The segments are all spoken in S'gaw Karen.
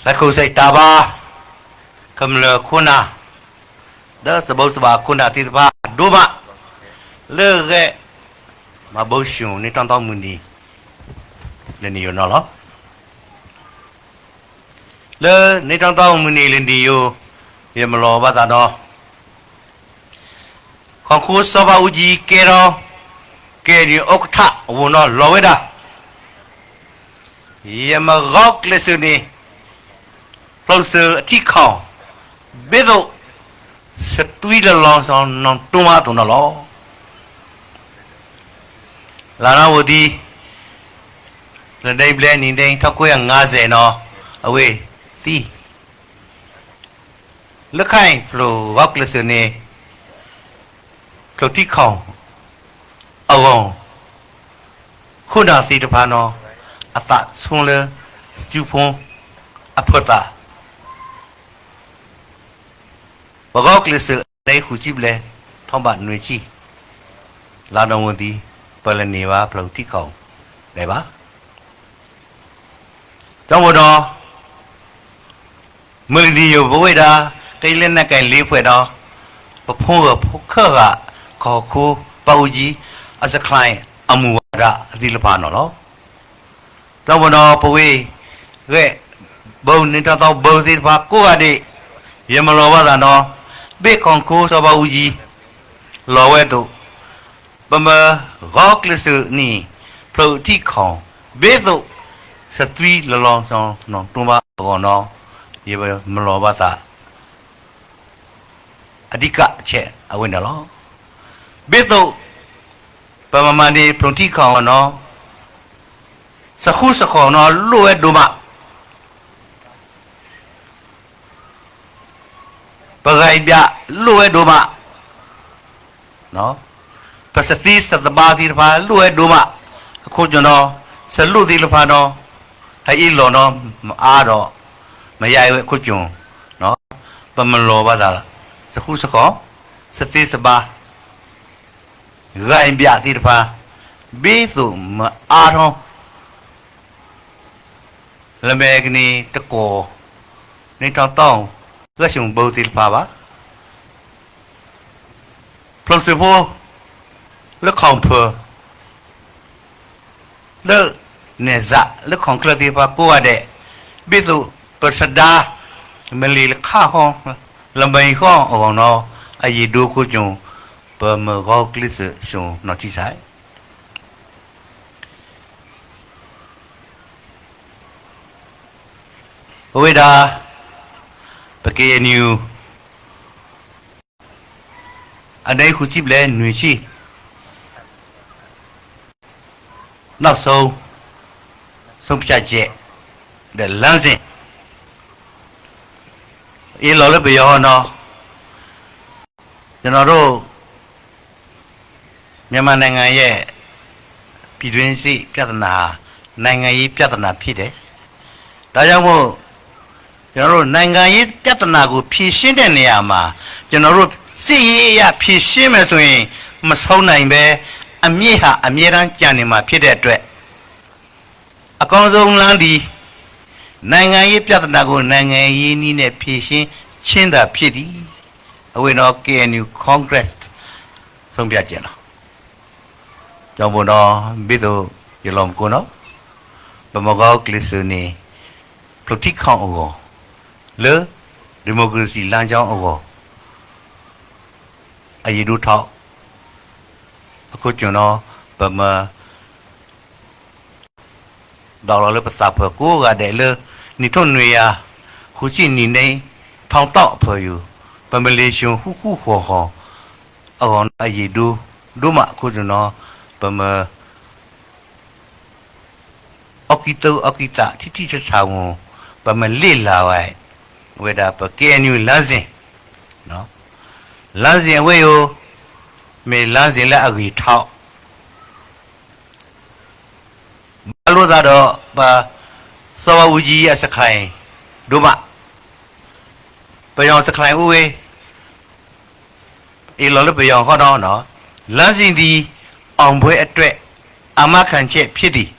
သးခုစံးတၢ်ဘါ ကမျၢၢ်ခိၣ်နၢ် ဒီးစဘိးစဘၣ်ခိၣ်နၢ်သ့ၣ်တဖၣ်ဒိၣ်မး လၢဂဲၤ မၤဘိၣ်ဆူၣ်န့ၢ်ထီၣ်သီမုၢ်နံၤ လၢနံၤယိာ်နီၤလီၤ. လၢန့ၢ်ထီၣ်သီမုၢ်နံၤလၢနံၤယိာ် ယမၤလိာ်ဘၣ်သးဒီး ခီၣ်ခိၣ်စီၤဘးအူကၠံကဲထီၣ် ကဲန့ၣ် ဥက္ကဋ္ဌ အဝဲနီၤလီၤဝဲဒၣ် ယမၤဂီၤကျဲးစၢးန့ၣ် ဖျိးစၢၤအထံၣ်ခီၣ် ဘ့ၣ်သိး စသွံလီၤလီၤဆီဆီနီၢ်တိၢ်မးအသိးနီၤလီၤ. လၢနီၣ်ဝဲသံ လၢဒဲဘျဲနံၤဒဲထီၣ်ခွဲးအငါးဆယ်နီၤ အဝဲသံ လၢခဲအံၤ ဖျိးဂီၤကျဲးစၢးန့ၣ် ဖျိးထံၣ်ခီၣ်အဂီၢ် ခိၣ်နၢ်သ့ၣ်တဖၣ်နီၤ အသးဆူလၢ စူဖူအဖၢသး ပဂီၤကျဲးစၢးအနံၣ်ဃုဆံဘျဲၣ် ထီၣ်ဘးနွံဆံ လၢနီၣ်ဝဲသံ ပလၢန့ၢ်ဘၣ်ဖျိးထံၣ်ခီၣ်ဒံးဘၣ်. ကၠီဘိဒီး မုၢ်လၢနံၤယိာ်ပဝဲဒၣ် ကယဲၢ်လၢနကဲလ့ဖှဲးဒီး ပဖိဂၢၢ်ဖိခဲဂၤ ကီၢ်ခိၣ်ဘးအူကၠံ အစခါအမူဝါဒၣ်သ့ၣ်တဖၣ်နီၤလီၤ. ကၠီဘိဒီးပဝဲ ဂဲၤ ဘိန့ၢ်ထီၣ်သီဘိသ့ၣ်တဖၣ်ကိးဂၤဒဲး ယမၤလိာ်ဘၣ်သးဒီး ဘ့ၣ်ခီၣ်ခိၣ်စီၤဘးအူကၠံ လီၤဝဲအသိး ပမၤဂီၤကျဲးစၢးန့ၣ် ဖျိးထံၣ်ခီၣ် ဘ့ၣ်သိး စသွံလီၤလီၤဆီဆီနီၢ်တိၢ်မးအဂီၢ်နီၤ ယမၤလိာ်ဘၣ်သး အဓိကဆဲးအဝဲန့ၣ်လီၤ. ဘ့ၣ်သိး ပမၤမၤန့ၣ် ဖျိးထံၣ်ခီၣ်နီၤ စဃူစဃီၤနီၤလိၣ်ဝဲဒိၣ်မး ပဂံၢ်ဘၣ်လိၣ်ဝဲဒိၣ်မး ပစသံစသဘါသ့ၣ်တဖၣ်လိၣ်ဝဲဒိၣ်မး အခိၣ်ကၠီနီၤ စလိၣ်သ့ၣ်တဖၣ်နီၤ ဟဲအ့ၣ်လိာ်နီၤ မအါဒီး မယါဝဲအခိၣ်ကၠီ ပမၤလိာ်ဘၣ်သး စဃူစဃီၤ စသံစဘါ ဂံၢ်ဘၣ်သ့ၣ်တဖၣ် ဘ့ၣ်သိးမအါထီၣ် လၢမဲာ်ကနံၤတကိး န့ၢ်ထီၣ်သီ ဂဲၤဆူဘိသ့ၣ်တဖၣ်ဘၣ်. ဖျိးစၢၤဖိ လၢခီၣ်ဖၢၣ် လၢနဲၣ်စး လၢခီၣ်ချၢသ့ၣ်တဖၣ်ကိးဂၤဒဲး ဘ့ၣ်သိးပစဒါ မ့ၢ်လံလၢခါဃီ လၢမဲာ်ဃီအဂီၢ်နီၤ အယံၤဒိခိၣ်ကၠီ ပမၤဂီၤကျဲးစၢးဆူနီၢ်ထံဆဲး ပဝဲဒၣ် ပ KNU အနံၣ်ဃုဆံဘျဲၣ်နွံဆံ နောက်ဆုံး ဆုံးဖြတ်ချက် ဒီး လမ်းစဉ် အ့ၣ်လိာ်လၢပယီၤနီၤ ကျွန်တော်တို့ မြန်မာနိုင်ငံရဲ့ ပြည်တွင်းစစ်ပြဿနာဟာ နိုင်ငံရေးပြဿနာဖြစ်တယ်။ ဒါကြောင့်မို့ ကျွန်တော်တို့ နိုင်ငံရေးပြဿနာကို ဖြေရှင်းတဲ့နေရာမှာ ကျွန်တော်တို့ စစ်ရေးအရ ဖြေရှင်းမယ်ဆိုရင် မဆုံးနိုင်ဘဲ အမြစ်ဟာ အမြဲတမ်းကျန်နေမှာ ဖြစ်တဲ့အတွက် အကောင်းဆုံးလမ်းသည် နိုင်ငံရေးပြဿနာကို နိုင်ငံရေးနည်းနဲ့ ဖြေရှင်းခြင်းသာဖြစ်သည်. အဝဲနီၤ KNU Congress ဆုံးဖြတ်ချက်လီၤ. ကၠီဘိဒီး ဘ့ၣ်သိးယလီၤမူခိၣ်နီၤ ပမၤဂီၤကျဲးစၢးန့ၣ် ဖျိးထံခီၣ်အဂီၢ် လၢ ဒီမိုကရေစီလမ်းကြောင်းအဂီၢ် အယံၤဒိၣ်ထီၣ် အခိၣ်ကၠီနီၤ ပမၤ ဒီးလီၤလၢပသးပှၢ်ကိးဂၤဒဲးလၢ နံၣ်ထိၣ်နွံယၤ ဃုဆံနံၣ်န့ၣ် ထီၣ်တီၣ်အဖၢၣ်ယိာ် ပမၤလ့ၤဆူဃူဃူဃီၤဃီၤ အဂီၢ်နီၤ အယံၤဒိၣ် ဒိၣ်မးအခိၣ်ကၠီနီၤ ပမၤ အီကံၢ်သၢအီကံၢ်သး ထံထံဆးဆးမူ ပမၤလ့ၣ်လၢဝဲ ဝဲဒၣ်ပ KNU လမ်းစဉ် လမ်းစဉ်အဝဲအံၤ မ့ၢ်လမ်းစဉ်လၢအဂ့ၤထီၣ် ဘၣ်လိာ်သးဒီးပ စီၤဘးအူကၠံအစခါအံၤ ဒိၣ်မး ပယီၤစခါအံၤအိၣ်ဝဲ အ့ၣ်လိာ်လၢပယီၤဃီဒီး လမ်းစဉ်သည် အောင်ပွဲအတွက် အာမခံချက်ဖြစ်သည်.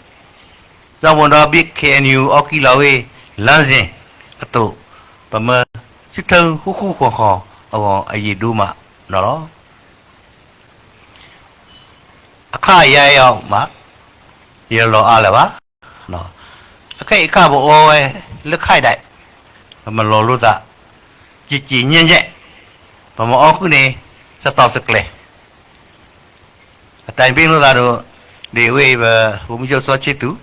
ကၠီဘိဒီး ဘ့ၣ် KNU အီကံၢ်လီၤဝဲ လမ်းစဉ် အ အသိး, ပမၢဆၢထၢၣ်ဃူဃူဃီၤဃီၤအဂီၢ် အယံာ်ဒိၣ်မးန့ၣ်လီၤ. အခါအံၤယအီၤမး, ယလီၤအါလၢၤဘၣ်. အခဲအံၤအခါပအီဝဲလၢခါဒဲး, ပမၤလီၤလိာ်သး ကံကံညဲညဲ, ပမၤအီၣ်ဃုာ်န့ၣ် စသီစကျဲ အတၢ်ဘ့ၣ်လိာ်သးဒီး ဒ်ဝဲအံၤ ပ ဗိုလ်မှူးချုပ် စီၤဆံသူး,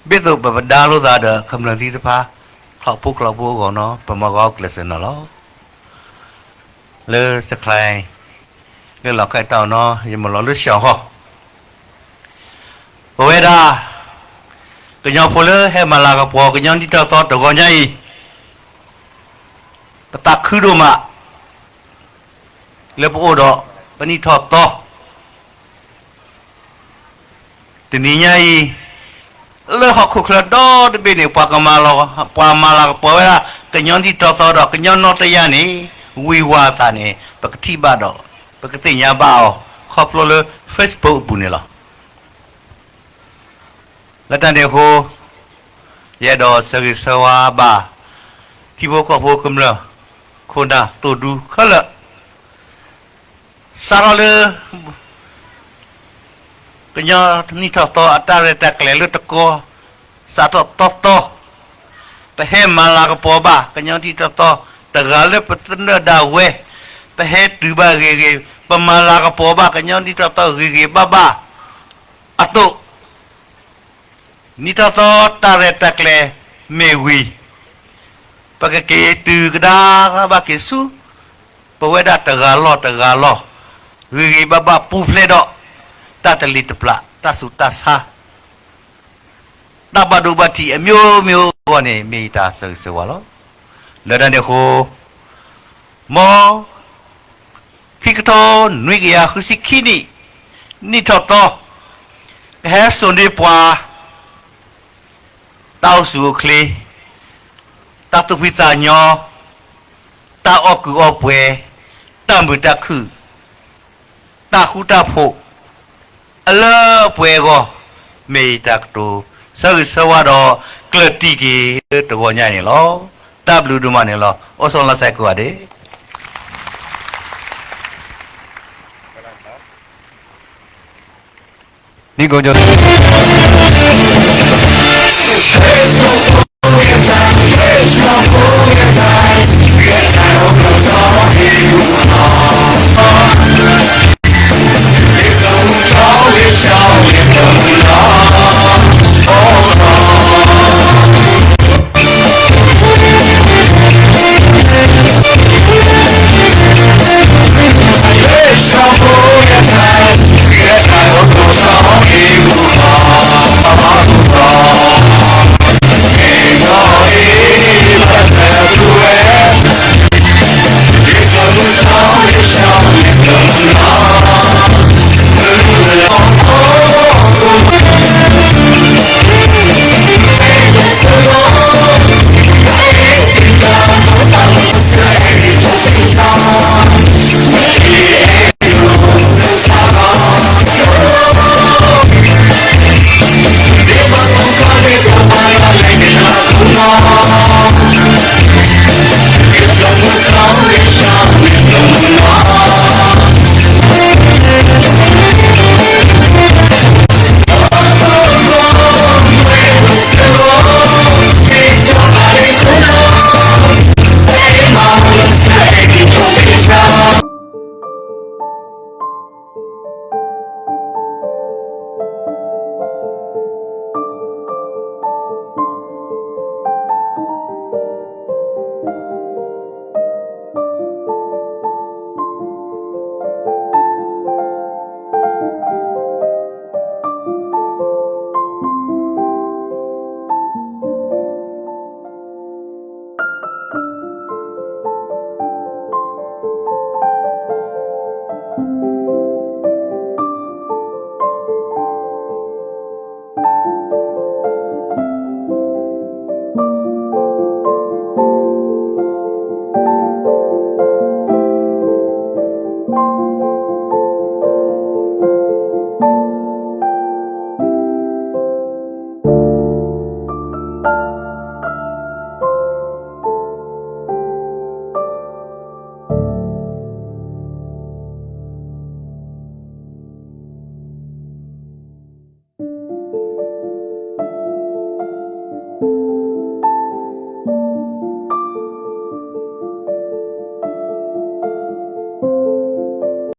ဘ့ၣ်သိးပပဒါလိာ်သးဒီး ကမျၢၢ်သ့ၣ်တဖၣ် ချီဖိချီဖိအဂီၢ်န့ၣ် ပမၤဂီၤကျဲးစၢးန့ၣ်လီၤ. လၢစခါ လၢလီၢ်ခၢၣ်တၢ်အီၤန့ၣ် ယမၤလီၤလၢစှၤဃီ ပဝဲဒၣ် ကညီဖိလၢဟဲမၤလၤကပီၤ ကညီနံၣ်ထီၣ်သီတဂီၤညါအံၤ, ပသးခုဒိၣ်မး လၢပအိၣ်ဒီးပနံၣ်ထီၣ်သီ တနံၤညါအံၤ, လၢဟီၣ်ခိၣ်ချၢဒီတဘ့ၣ်န့ၣ် ပှၤကမၤလီၤ, ပှၤမၤလၤကပီၤဝဲဒၣ် ကညီနံၣ်ထီၣ်သီဒီး ကညီနီၢ်တယၢ်န့ၣ် ဝံၤဝဲအသးန့ၣ် ပကထံၣ်ဘၣ်ဒီး ပကသ့ၣ်ညါဘၣ်အီၤ ခီဖျိလၢ Facebook အပူၤန့ၣ်လီၤ. လၢတၢ်န့ၣ်အဃိ, ယအဲၣ်ဒိးဆၢဂ့ၤဆၢဝါဘၣ် ထံဖိကီၢ်ဖိကမျၢၢ် ခိၣ်နၢ်သိၣ်ဒူခဲလၢာ်, စးထီၣ်လၢ ကညီနံၣ်ထီၣ်သီအတၢ်ရဲၣ်တၢ်ကျဲၤလၢတကီ စးထီၣ်သီသီ, ပဟဲမၤလၤကပီၤဘၣ် ကညီနံၣ်ထီၣ်သီ တဂၤလၢပသနၢၣ်ဒၣ်ဝဲ, ပဟဲတုၤဘၣ်ဂ့ၤဂ့ၤ, ပမၤလၤကပီၤဘၣ် ကညီနံၣ်ထီၣ်သီဂ့ၤဂ့ၤဘၣ်ဘၣ်အသိး, နံၣ်ထီၣ်သီတၢ်ရဲၣ်တၢ်ကျဲၤမ့ၢ်ဝံၤ, ပကက့ၤတုၤကဒါဘၣ်က့ၤဆူ ပဝဲဒၣ်တဂၤလီၢ်တဂၤလီၢ်, ဂ့ၤဂ့ၤဘၣ်ဘၣ်ပူၤဖျဲးဒီး တၢ်တလံၤတပျၢ် တၢ်ဆူးတၢ်ဆါ တၢ်ဘၣ်ဒိဘၣ်ထံးအမျိုးမျိုးအဂီၢ်န့ၣ် မ့ၢ်ယတၢ်ဆၢဂ့ၤဆၢဝါလီၤ. လၢတၢ်န့ၣ်အဃိ, မ် ခံကထိနွံကယၤဃုဆံခံနံၣ် နံၣ်ထီၣ်သီ, ကဟဲစိာ်န့ၢ်ပှၤ တၢ်အိၣ်ဆူၣ်အိၣ်ချ့, တၢ်သူၣ်ဖှံသးညီ, တၢ်အီၣ်ကုာ်အီပှဲၤ, တၢ်မုာ်တၢ်ခုၣ်, တၢ်ဃူတၢ်ဖိး အလၢအပှဲၤအဂီၢ်, မ့ၢ်ယတၢ်ကတိၤဆၢဂ့ၤဆၢဝါဒီး ကျၢၢ်တံၢ်က့ၤလၢတဂီၤညါန့ၣ်လီၤ. တၢ်ဘျုးဒိၣ်မးန့ၣ်လီၤ. အိၣ်ဆိးလီၤစဲးကိးဂၤဒဲး.